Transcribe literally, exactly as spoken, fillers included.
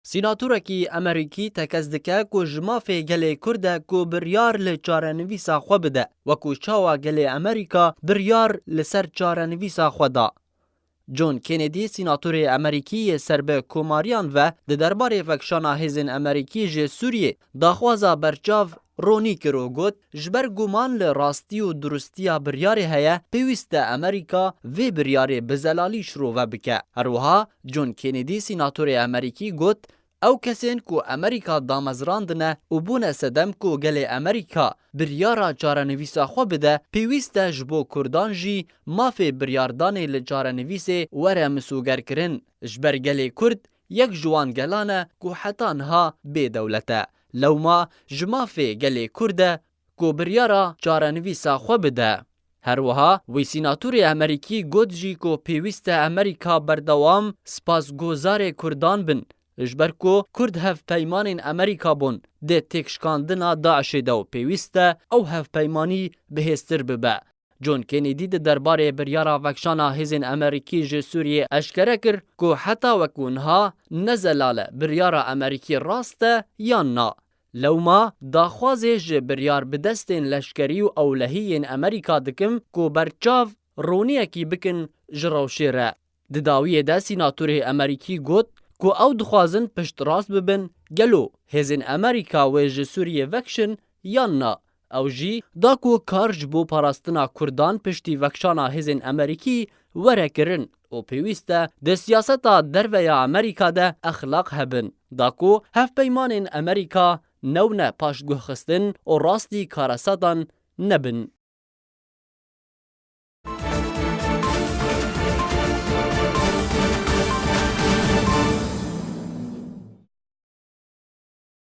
Sînatorekî Amerîkî tekez dike ku ji mafê gelê Kurd e ku biryar li çarenivîsa xwe bide, wekû çawa gelê Amerîka biryar li ser çarenivîsa xwe da. John Kennedy, sînatorê Amerîkî yê ser bi komariyan ve di derbarê vekşana hêzên Amerîkî ji Sûriyê daxwaza berçav ronî kir û got, ji ber guman li rastî û duristiya biryarê heye, pêwîst e Amerîka vê biryarê bi zelalî şirove bike. Her wiha John Kennedy, sînatorê Amerîkî, got, ew kesên ku Amerîka damezrandine û bûne sedem ku gelê Amerîka biryara çarenivîsa xwe bide, pêwîst e ji bo Kurdan jî mafê biryardanê li çarenivîsê were misûgerkirin. Ji ber gelê Kurd yek ji wan gelan e ku heta niha bê dewlet e. Lewma ji mafê gelê Kurd e ku biryara çarenivîsa xwe bide. Her wiha wî sînatorê Amerîkî got jî ku pêwîst e Amerîka berdewam spasgozarê Kurdan bin, ji ber ku Kurd hevpeymanên Amerîka bûn di têkşikandina DAIŞê de û pêwîst e ew hevpeymanî bihêztir bibe. John Kennedy di derbarê biryara vekşana hêzên Amerîkî ji Sûriyê eşkere kir ku heta wekû niha ne zelal e biryara Amerîkî rast e yan na. Lewma daxwazê ji biryar bi destên leşkerî û ewlehî yên Amerîka dikim ku berçav roniyekî bikin ji rewşê re. Di dawiyê de sînatorê Amerîkî got ku ew dixwazin piştrast bibin, gelo hêzên Amerîka wê ji Sûriyê vekişin yan na. Ew jî da ku kar ji bo parastina Kurdan piştî vekişana hêzên Amerîkî were kirin û pêwîst e di siyaseta derve ya Amerîka de exlaq hebin. Da ku hevpeymanên Amerîka newne paşguhxistin û rastî karesadan nebin.